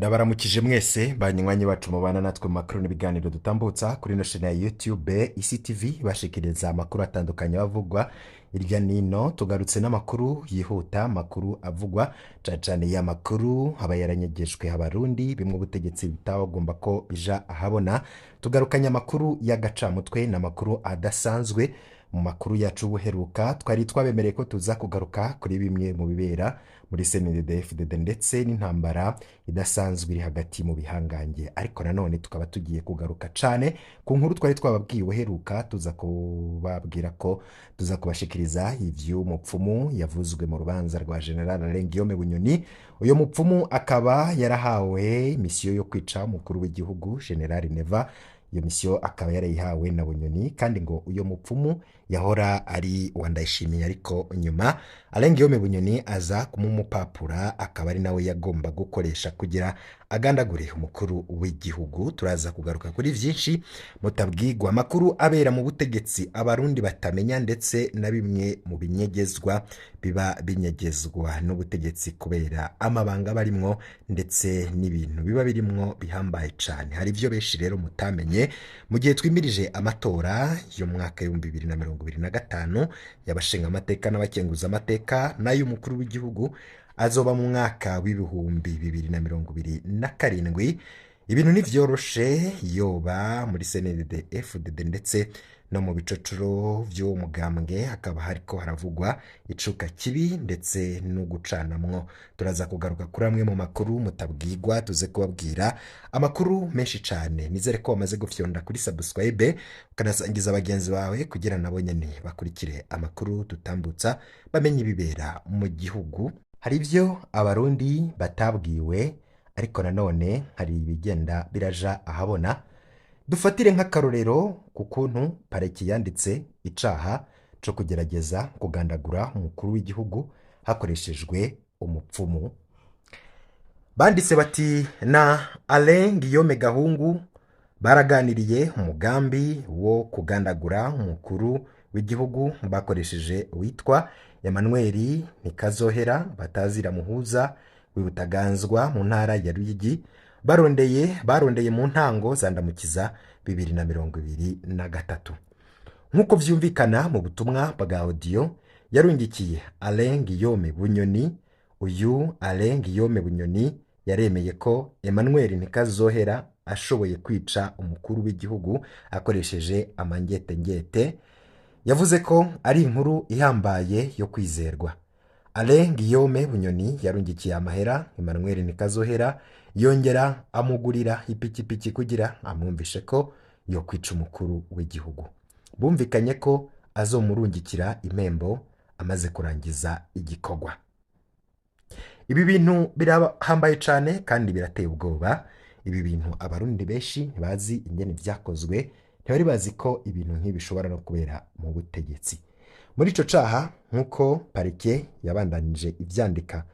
Ndabaramukije mwese banywanyi bacu mubana natwe mu makuru n'ibiganiro dutambutsa kuri ino shene ya YouTube ICTV, bashikiriza amakuru atandukanye bavugwa irya nino. Tugarutse n'amakuru yihuta, amakuru avugwa cane cane ya makuru aba yaranyegejwe Abarundi, bimwe ubutegetsi bitabagomba ko bija ahabona. Tugarukanye amakuru y'agacamutwe n'amakuru adasanzwe. Mu makuru yacu buheruka twari twabemereye ko tuza kugaruka kuri bimwe mu bibera muri CNDD-FDD ndetse n'intambara idasanzwe iri hagati mu bihangange, ariko nanone tukaba tugiye kugaruka cane ku nkuru twari twababwiye uheruka, tuza kubabwira ko tuza kubashikiriza ivy'umupfumu yavuzwe mu rubanza rwa General Alain Guillaume Bunyoni. Uyo mupfumu akaba yarahawe misiyo yo kwica umukuru w'igihugu General Neva. Iyo misiyo akaba yarayihawe na Bunyoni, kandi ngo uyo mupfumu yahora ari uwa Ndayishimiye, ariko nyuma Alain Guillaume Bunyoni aza kumumupapura, akaba ari nawe yagomba gukoresha kugira agandagure umukuru w'igihugu. Turaza kugaruka kuri vyinshi mutabwigwa, amakuru abera mu butegetsi Abarundi batamenya, ndetse na bimwe mu binyegezwa biba binyegezwa n'ubutegetsi kubera amabanga barimwo, ndetse n'ibintu biba birimwo bihambaye cane. Hari ivyo benshi rero mutamenye mu gihe twimirije amatora y'umwaka 2025 y'abashinga amateka n'abakenguza amateka n'ay'umukuru w'igihugu azoba mu mwaka w'2027. Ibintu ntivyoroshe yoba muri CNDD FDD ndetse no mu bicocoro vy'uwo mugambwe, hakaba hariko haravugwa icuka kibi ndetse no gucanamwo. Turaza kugaruka kuri amwe mu makuru mutabwigwa, tuze kubabwira amakuru menshi cane. Nizere ko wamaze gufyonda kuri subscribe, ukanasangiza bagenzi bawe kugira nabo nyene bakurikire amakuru dutambutsa, bamenye ibibera mu gihugu. Hari ivyo Abarundi batabwiwe, ariko nanone hari ibigenda biraja ahabona. Dufatire nk'akarorero ku kuntu pareki yanditse icaha co kugerageza kugandagura umukuru w'igihugu hakoreshejwe umupfumu. Banditse bati: na Alain Guillaume Gahungu baraganiriye umugambi wo kugandagura umukuru w'igihugu bakoresheje witwa Emmanuel Nikazohera batazira Muhuza w'Ibutaganzwa mu ntara ya Ruyigi, barondeye mu ntango za Ndamukiza 2023. Nk'uko vyumvikana mu butumwa bwa audio yarungikiye Alain Guillaume Bunyoni, uyu Alain Guillaume Bunyoni yaremeye ko Emmanuel Nikazohera ashoboye kwica umukuru w'igihugu akoresheje amangetengete. Yavuze ko ari inkuru ihambaye yo kwizerwa. Alain Guillaume Bunyoni yarungikiye amahera Emmanuel Nikazohera, yongera amugurira ipikipiki kugira amwumvishe ko yo kwica umukuru w'igihugu. Bumvikanye ko azomurungikira impembo amaze kurangiza igikorwa. Ibi bintu birahambaye cane kandi birateye ubwoba. Ibi bintu Abarundi benshi ntibazi ingene vyakozwe, ntibari bazi ko ibintu nk'ibi bishobora no kubera mu butegetsi. Muri ico caha, nk'uko parike yabandanije ivyandika,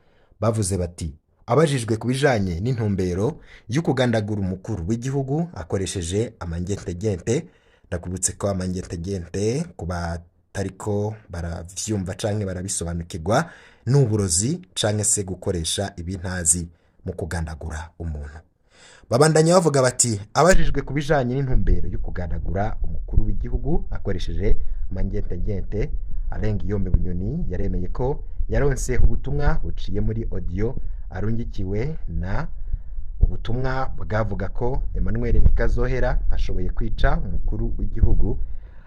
bavuze bati: abajijwe ku bijanye n'intumbero yo kugandagura umukuru w'igihugu akoresheje amangentegente, ndakubutse ko amangentegente ku batariko baravyumva canke barabisobanukirwa n'uburozi canke se gukoresha ibintazi mu kugandagura umuntu. Babandanya bavuga bati: abajijwe ku bijanye n'intumbero yo kugandagura umukuru w'igihugu akoresheje amangentegente, Alain Guillaume Bunyoni yaremeye ko yaronse ubutumwa buciye muri audio arungikiwe na ubutumwa bwavuga ko Emmanuel Nikazohera ashoboye kwica umukuru w'igihugu.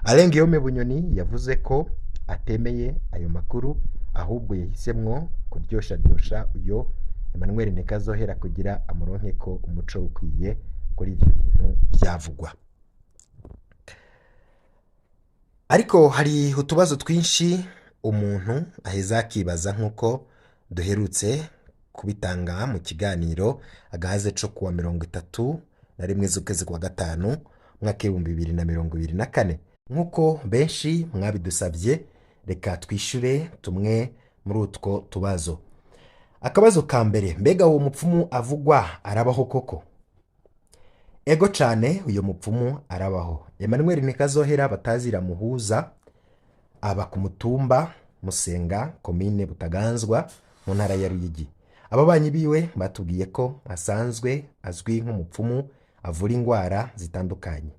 Alain Guillaume Bunyoni yavuze ko atemeye ayo makuru, ahubwo yahisemwo kuryosharyosha uyo Emmanuel Nikazohera kugira amuronke ko umuco ukwiye kuri ivyo bintu vyavugwa. Ariko hari utubazo twinshi umuntu aheza akibaza, nk'uko duherutse kubitanga mu kiganiro agahaze co kuwa 31 z'ukwezi kwa gatanu umwaka 2024. Nk'uko benshi mwabidusabye, reka twishure tumwe muri utwo tubazo. Akabazo ka mbere: mbega uwo mupfumu avugwa arabaho koko? Ego cane, uyo mupfumu arabaho. Emmanuel Nikazohera batazira Muhuza aba ku mutumba Musenga, komine Butaganzwa, mu ntara ya Ruyigi. Ababanyi biwe batubwiye ko asanzwe azwi nk'umupfumu avura ingwara zitandukanye.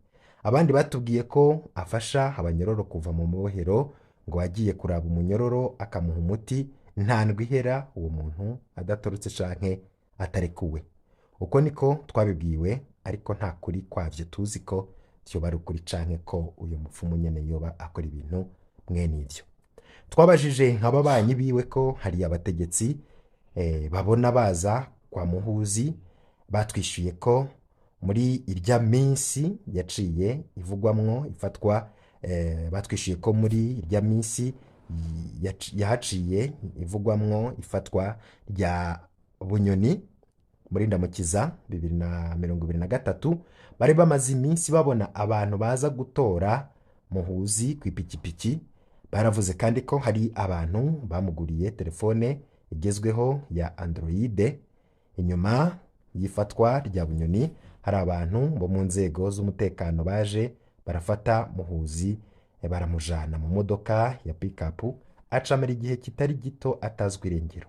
Abandi batubwiye ko afasha abanyororo kuva mu mabohero, ngo agiye kuraba umunyororo akamuha umuti, nta ndwi ihera uwo muntu adatorotse canke atarekuwe. Uko niko twabibwiwe, ariko nta kuri kwavyo tuzi ko vyoba ari ukuri canke ko uyu mupfumu nyene yoba akora ibintu mwene ivyo. Twabajije nk'ababanyi biwe ko hari abategetsi babona baza kwa Muhuzi, batwishyuye ko muri irya minsi yaciye ivugwamwo ifatwa, batwishyuye ko muri irya minsi yahaciye ivugwamwo ifatwa rya Bunyoni muri Ndamukiza 2023, bari bamaze iminsi babona abantu baza gutora Muhuzi ku ipikipiki. Baravuze kandi ko hari abantu bamuguriye telefone igezweho ya Android. Inyuma y'ifatwa rya Bunyoni hari abantu bo mu nzego z'umutekano baje barafata Muhuzi, baramujana mu modoka ya pickup, acamara igihe kitari gito atazwi irengero.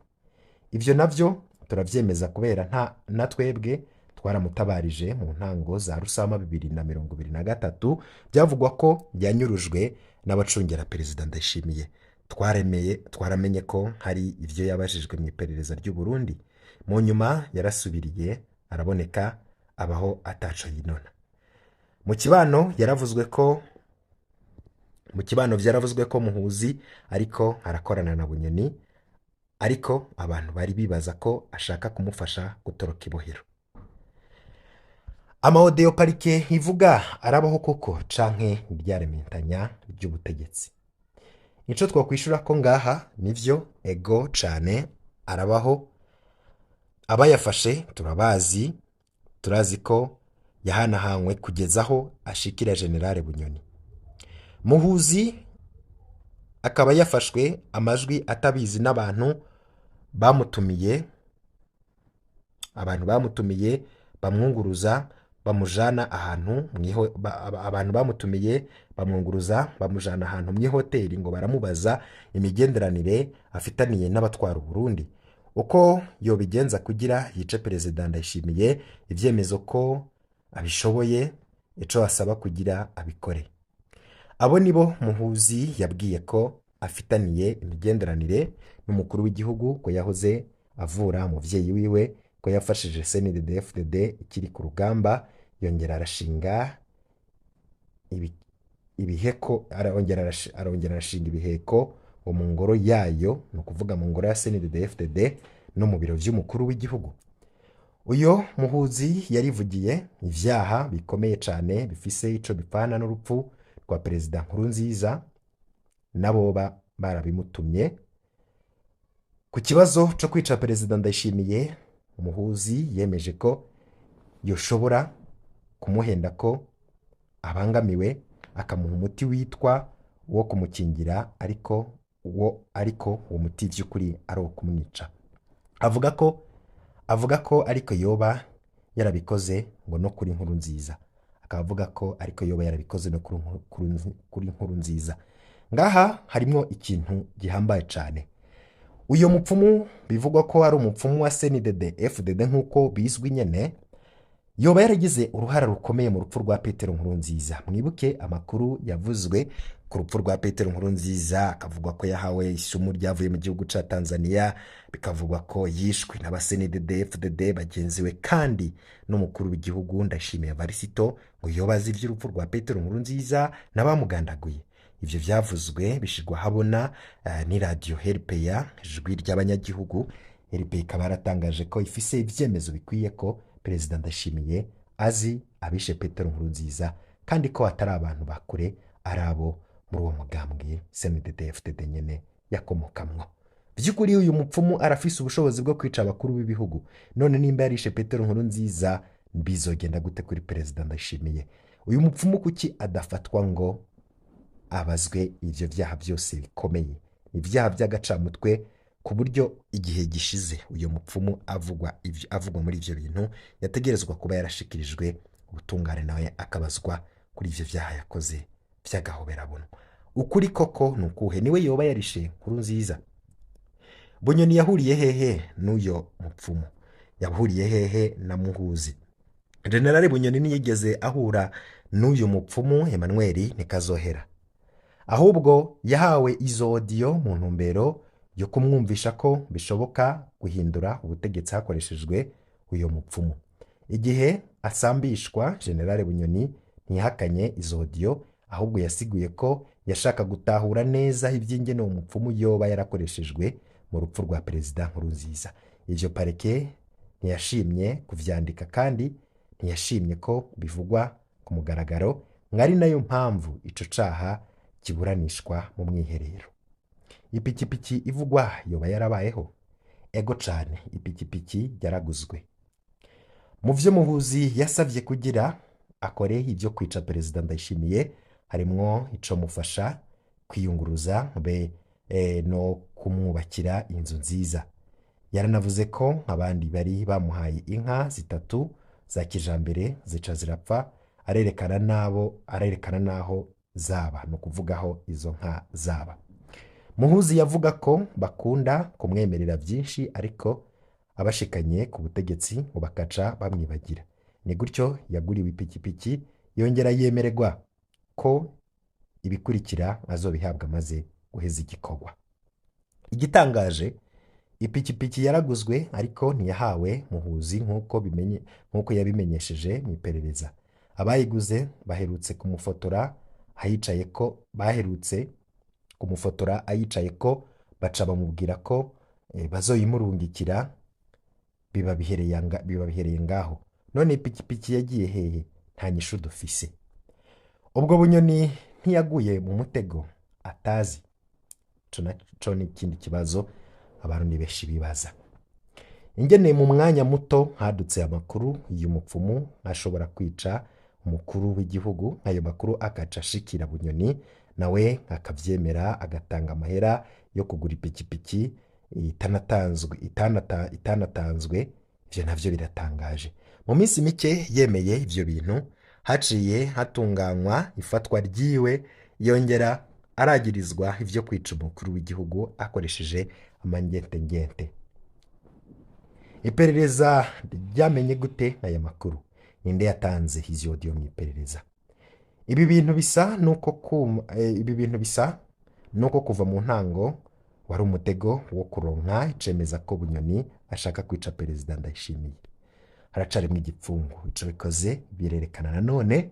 Ivyo navyo turavyemeza kubera nta na twebwe twaramutabarije mu ntango za Rusama 2023, byavugwa ko yanyurujwe n'abacungera Perezida Ndayishimiye. Twaramenye ko hari ivyo yabajijwe mu iperereza ry'u Burundi. Mu nyuma yarasubiriye araboneka, abaho ataco yinona. Mu kibano yaravuzwe ko mu kibano vyaravuzwe ko Muhuzi ariko arakorana na Bunyoni, ariko abantu bari bibaza ko ashaka kumufasha gutoroka ibohero. Amaodeo parike ivuga arabaho koko canke iryarementanya ry'ubutegetsi? Ico twakwishura ko ngaha nivyo, ego cane arabaho. Abayafashe turabazi, turazi ko yahanahanywe kugeza aho ashikira Generale Bunyoni. Muhuzi akaba yafashwe amajwi atabizi n'abantu bamutumiye, abantu bamutumiye bamwunguruza bamujana ahantu abantu bamutumiye bamwunguruza bamujana ahantu mu ihoteli ngo baramubaza imigenderanire afitaniye n'abatwara Burundi, uko yobigenza kugira yice Perezida Ndayishimiye, ivyemezo ko abishoboye, ico asaba kugira abikore. Abo nibo Muhuzi yabwiye ko afitaniye imigenderanire n'umukuru w'igihugu, ko yahoze avura umuvyeyi wiwe, ko yafashije CNDD-FDD ikiri ku rugamba, yongera arashinga ibiheko, arongera arashinga ibiheko mu ngoro yayo, ni ukuvuga mu ngoro ya CNDD-FDD no mu biro vy'umukuru w'igihugu. Uyo Muhuzi yarivugiye ivyaha bikomeye cane bifise ico bipfana n'urupfu rwa Perezida Nkurunziza, nabo barabimutumye. Ku kibazo co kwica Perezida Ndayishimiye, Muhuzi yemeje ko yoshobora kumuhenda ko abangamiwe, akamuha umuti witwa wo kumukingira, ariko uwo muti vy'ukuri ari uwo kumwica. Avuga ko ariko yoba yarabikoze ngo no kuri Nkurunziza, akavuga ko ariko yoba yarabikoze no kuri Nkurunziza. Ngaha harimo ikintu gihambaye cane. Uyo mupfumu bivugwa ko ari umupfumu wa CNDD-FDD nkuko bizwi nyene, yoba yaragize uruhara rukomeye mu rupfu rwa Petero Nkurunziza. Mwibuke amakuru yavuzwe ku rupfu rwa Petero Nkurunziza, akavugwa ko yahawe isumu ryavuye mu gihugu ca Tanzania, bikavugwa ko yishwe n'aba CNDD-FDD bagenzi we, kandi n'umukuru w'igihugu Ndayishimiye Varisito ngo yoba azi ivy'urupfu rwa Petero Nkurunziza n'abamugandaguye. Ivyo vyavuzwe bishirwa habona ni radio RPA, ijwi ry'abanyagihugu. RPA ikaba yaratangaje ko ifise ivyemezo bikwiye ko Perezida Ndayishimiye azi abishe Petero Nkurunziza, kandi ko atari abantu bakure, ari abo muri uwo mugambwe CNDD-FDD nyene yakomokamwo. Vy'ukuri uyu mupfumu arafise ubushobozi bwo kwica abakuru b'ibihugu. None nimba yarishe Petero Nkurunziza, bizogenda gute kuri Perezida Ndayishimiye? Uyu mupfumu kuki adafatwa ngo abazwe ivyo vyaha byose bikomeye? Ivyaha by'agacamutwe, ku buryo igihe gishize uyu mupfumu avugwa muri ivyo bintu yategerezwa kuba yarashikirijwe ubutungane, nawe akabazwa kuri ivyo vyaha yakoze vy'agahoberabunwa. Ukuri koko nukuhe? Niwe yoba yarishe Nkurunziza? Bunyoni yahuriye hehe n'uyo mupfumu? Yahuriye hehe na Muhuzi? Generale Bunyoni ntiyigeze ahura n'uyu mupfumu Emmanuel Ntikazohera, ahubwo yahawe izo audio mu ntumbero yo kumwumvisha ko bishoboka guhindura ubutegetsi hakoreshejwe uyu mupfumu. Igihe asambishwa, Generale Bunyoni ntihakanye izo audio, ahubwo yasiguye ko yashaka gutahura neza iby'ingene uwo mupfumu yoba yarakoreshejwe mu rupfu rwa Perezida Nkurunziza. Ivyo parike ntiyashimye kuvyandika kandi ntiyashimye ko bivugwa ku mugaragaro, ngo ari nayo mpamvu ico caha kiburanishwa mu mwiherero. Ipikipiki ivugwa yoba yarabayeho? Ego cane, ipikipiki yaraguzwe. Mu vyo Muhuzi yasavye kugira akore ivyo kwica Perezida Ndayishimiye harimwo ico mufasha kwiyunguruza be no kumwubakira inzu nziza. Yaranavuze ko abandi bari bamuhaye inka zitatu za kijambere zica zirapfa, arerekana naho zaba, ni ukuvugaho izo nka zaba. Muhuzi yavuga ko bakunda kumwemerera byinshi ariko abashikanye ku butegetsi ngo bakaca bamwibagira. Ni gutyo yaguriwe ipikipiki, yongera yemererwa ko ibikurikira azobihabwa maze guheza igikorwa. Igitangaje, ipikipiki yaraguzwe ariko ntiyahawe Muhuzi nk'uko yabimenyesheje mu iperereza. Abayiguze baherutse kumufotora ayicaye ko baca bamubwira ko bazoyimurungikira, biba bihereye ngaho. None ipikipiki yagiye hehe? Nta nyishu dufise. Ubwo Bunyoni ntiyaguye mu mutego atazi. Ico ni ikindi kibazo Abarundi benshi bibaza. Ingene mu mwanya muto hadutse amakuru y'umupfumu ashobora kwica umukuru w'igihugu, ayo makuru akaca ashikira Bunyoni, nawe akavyemera agatanga amahera yo kugura ipikipiki itanatanzwe. Ivyo navyo biratangaje. Mu minsi mike yemeye ivyo bintu, haciye hatunganywa ifatwa ryiwe, yongera aragirizwa ivyo kwica umukuru w'igihugu akoresheje amangentengente. Iperereza ryamenye gute aya makuru? Ninde yatanze izi audio mu iperereza? Ibi bintu bisa nuko kuva mu ntango wari umutego wo kuronka icemeza ko Bunyoni ashaka kwica Perezida Ndayishimiye. Haracarimwo igipfungu. Ico bikoze birerekana nanone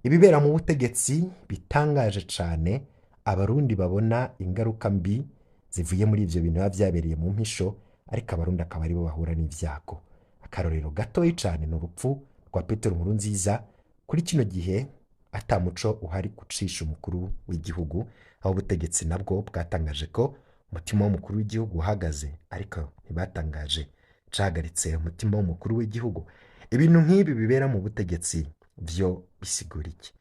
ibibera mu butegetsi bitangaje cane. Abarundi babona ingaruka mbi zivuye muri ivyo bintu biba vyabereye mu mpisho, ariko Abarundi akaba aribo bahura n'ivyago. Akarorero gatoyi cane ni urupfu rwa Petero Nkurunziza. Kuri kino gihe ata muco uhari gucisha umukuru w'igihugu, aho ubutegetsi nabwo bwatangaje ko umutima w'umukuru w'igihugu uhagaze, ariko ntibatangaje cahagaritse umutima w'umukuru w'igihugu. Ibintu nk'ibi bibera mu butegetsi vyo bisigura iki?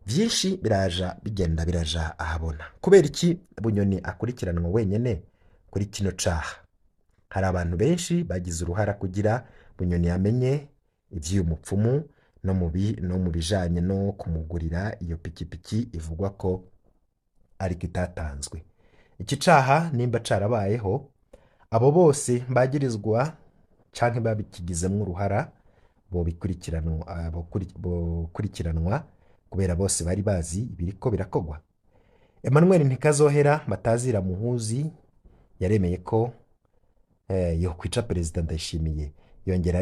Vyinshi biraja bigenda biraja ahabona. Kubera iki Bunyoni akurikiranwa wenyene kuri kino caha? Hari abantu benshi bagize uruhara kugira Bunyoni yamenye ivy'uyu mupfumu no mu bijanye no kumugurira iyo pikipiki ivugwa ko ariko itatanzwe. Iki caha nimba carabayeho, abo bose bagirizwa canke babikigizemwo uruhara bokurikiranwa kubera bose bari bazi ibiriko birakogwa. Emmanuel Ntikazohera batazira Muhuzi yaremeye ko yo kwica Perezida Ndayishimiye, yongera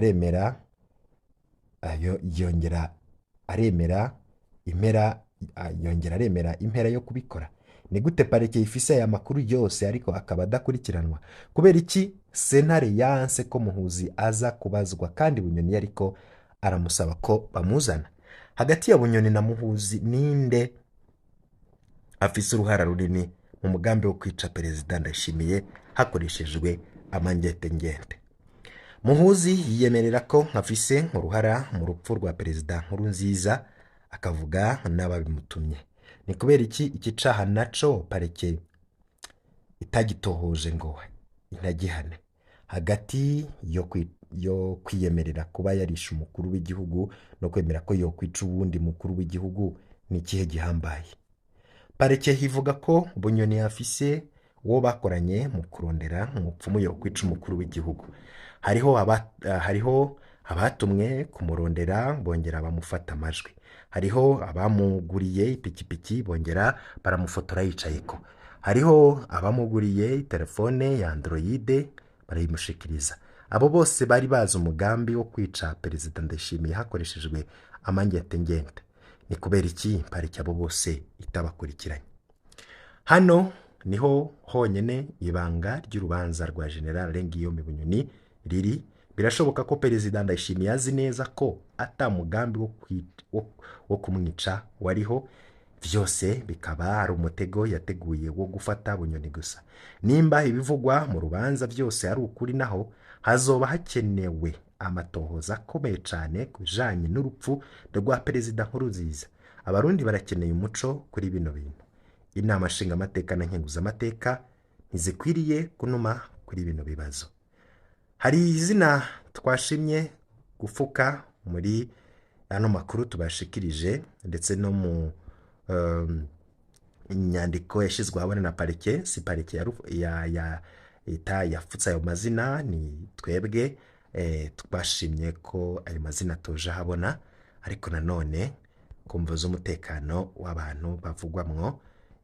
aremera impera yo kubikora. Ni gute parike ifise aya makuru yose ariko akaba adakurikiranwa? Kubera iki sentare yanse ko Muhuzi aza kubazwa kandi Bunyoni ariko aramusaba ko bamuzana? Hagati ya Bunyoni na Muhuzi ninde afise uruhara runini mu mugambi wo kwica Perezida Ndayishimiye hakoreshejwe amangentengente? Muhuzi yiyemerera ko afise uruhara mu rupfu rwa Perezida Nkurunziza, akavuga n'ababimutumye. Ni kubera iki iki caha naco parike itagitohoje ngo inagihane? Hagati yo kwiyemerera kuba yarishe umukuru w'igihugu no kwemera ko yokwica uwundi mukuru w'igihugu, ni ikihe gihambaye? Parike ivuga ko Bunyoni afise uwo bakoranye mu kurondera umupfumu yo kwica umukuru w'igihugu. Hariho hariho abatumwe kumurondera bongera bamufata amajwi, hariho abamuguriye ipikipiki bongera baramufotora yicayeko, hariho abamuguriye telefone ya Android barayimushikiriza. Abo bose bari bazi umugambi wo kwica Perezida Ndayishimiye hakoreshejwe amangetengente. Ni kubera iki pariki abo bose itabakurikiranye? Hano niho honyene ibanga ry'urubanza rwa General Guillaume Bunyoni riri. Birashoboka ko Perezida Ndayishimiye azi neza ko ata mugambi wo kumwica wariho, vyose bikaba ari umutego yateguye wo gufata Bunyoni gusa. Nimba ibivugwa mu rubanza byose ari ukuri, naho hazoba hakenewe amatohoza akomeye cane kujanye n'urupfu rwa Perezida Nkurunziza. Abarundi barakeneye umuco kuri bino bintu. Inama nshingamateka na nkenguzamateka ntizikwiriye kunuma kuri bino bibazo. Hari izina twashimye gufuka muri ano makuru tubashikirije, ndetse no mu inyandiko yashyizwe ahabona na parike. Si parike ya ita yafutse ayo mazina, ni twebwe twashimye ko ayo mazina toje ahabona, ariko nanone kumva z'umutekano w'abantu bavugwamwo.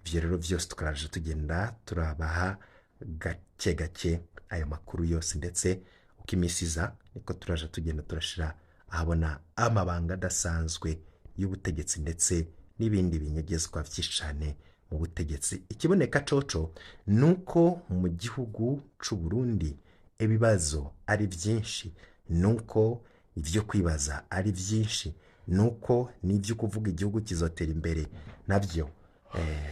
Ivyo rero vyose tukaraje tugenda turabaha gake gake ayo makuru yose, ndetse uko iminsi iza niko turaje tugenda turashira ahabona amabanga adasanzwe y'ubutegetsi ndetse n'ibindi binyegezwa vyinshi cane mu butegetsi. Ikiboneka coco nuko mu gihugu c'u Burundi ibibazo ari vyinshi, nuko ivyo kwibaza ari vyinshi, nuko n'ivyo kuvuga igihugu kizotera imbere navyo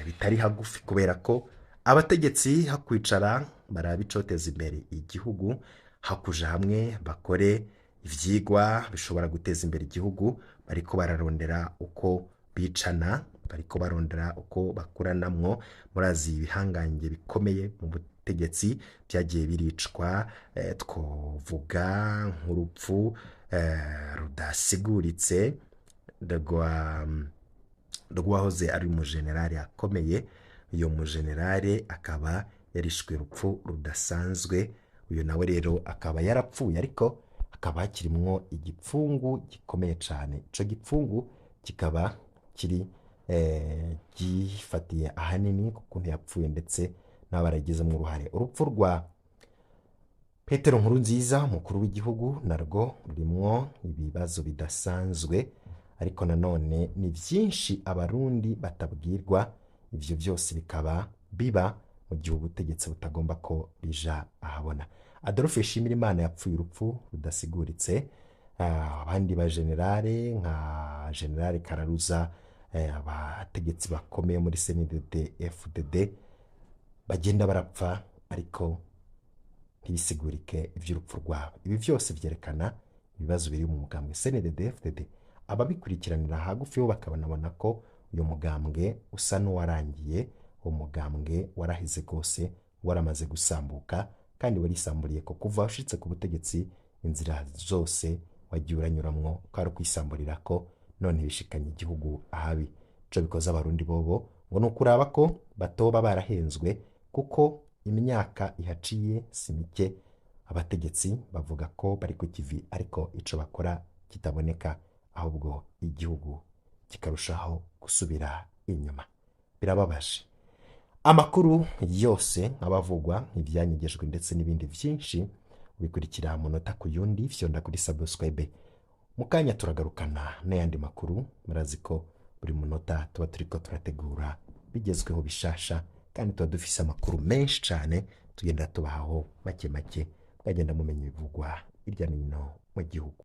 bitari hagufi, kubera ko abategetsi hakwicara barabicoteza imbere igihugu, hakuja hamwe bakore ivyigwa bishobora guteza imbere igihugu, bariko bararondera uko bicana, bariko barondera uko bakuranamwo. Murazi ibihangange bikomeye mu butegetsi byagiye biricwa, twovuga nk'urupfu rudasiguritse rwahoze ari umujenerali akomeye. Uyu mujenerali akaba yarishwe urupfu rudasanzwe. Uyu nawe rero akaba yarapfuye, ariko hakaba hakirimwo igipfungu gikomeye cane. Ico gipfungu kikaba kiri gifatiye ahanini ku kuntu yapfuye ndetse n'abaragizemo uruhare. Urupfu rwa Petero Nkurunziza umukuru w'igihugu narwo rurimwo ibibazo bidasanzwe, ariko nanone ni byinshi abarundi batabwirwa. Ivyo byose bikaba biba mu gihe ubutegetsi butagomba ko bija ahabona. Adolphe Nshimirimana yapfuye urupfu rudasiguritse. Abandi ba generale nka Generale Kararuza, abategetsi bakomeye muri CNDD FDD bagenda barapfa, ariko ntibisigurike ivy'urupfu rwabo. Ibi vyose vyerekana ibibazo biri mu mugambwe CNDD FDD. Ababikurikiranira hagufi bo bakabanabona ko uyu mugambwe usa n'uwarangiye, uwo mugambwe warahize rwose, waramaze gusambuka, kandi warisamburiye ko kuva ushitse ku butegetsi inzira zose wagiye uranyuramwo kwari ukwisamburira ko none bishikanye igihugu ahabi. Ico bikoze abarundi bobo ngo ni ukuraba ko batoba barahenzwe, kuko imyaka ihaciye si mike. Abategetsi bavuga ko bari ku kivi, ariko ico bakora kitaboneka, ahubwo igihugu kikarushaho gusubira inyuma. Birababaje. Amakuru yose abavugwa ibyanyegejwe ndetse n'ibindi byinshi ubikurikira munota ku yundi, fyonda kuri subscribe. Mu kanya turagarukana n'ayandi makuru. Murazi ko buri munota tuba turiko turategura bigezweho bishasha, kandi tuba dufise amakuru menshi cane tugenda tubahaho make make, mwagenda mumenya ibivugwa hirya no hino mu gihugu.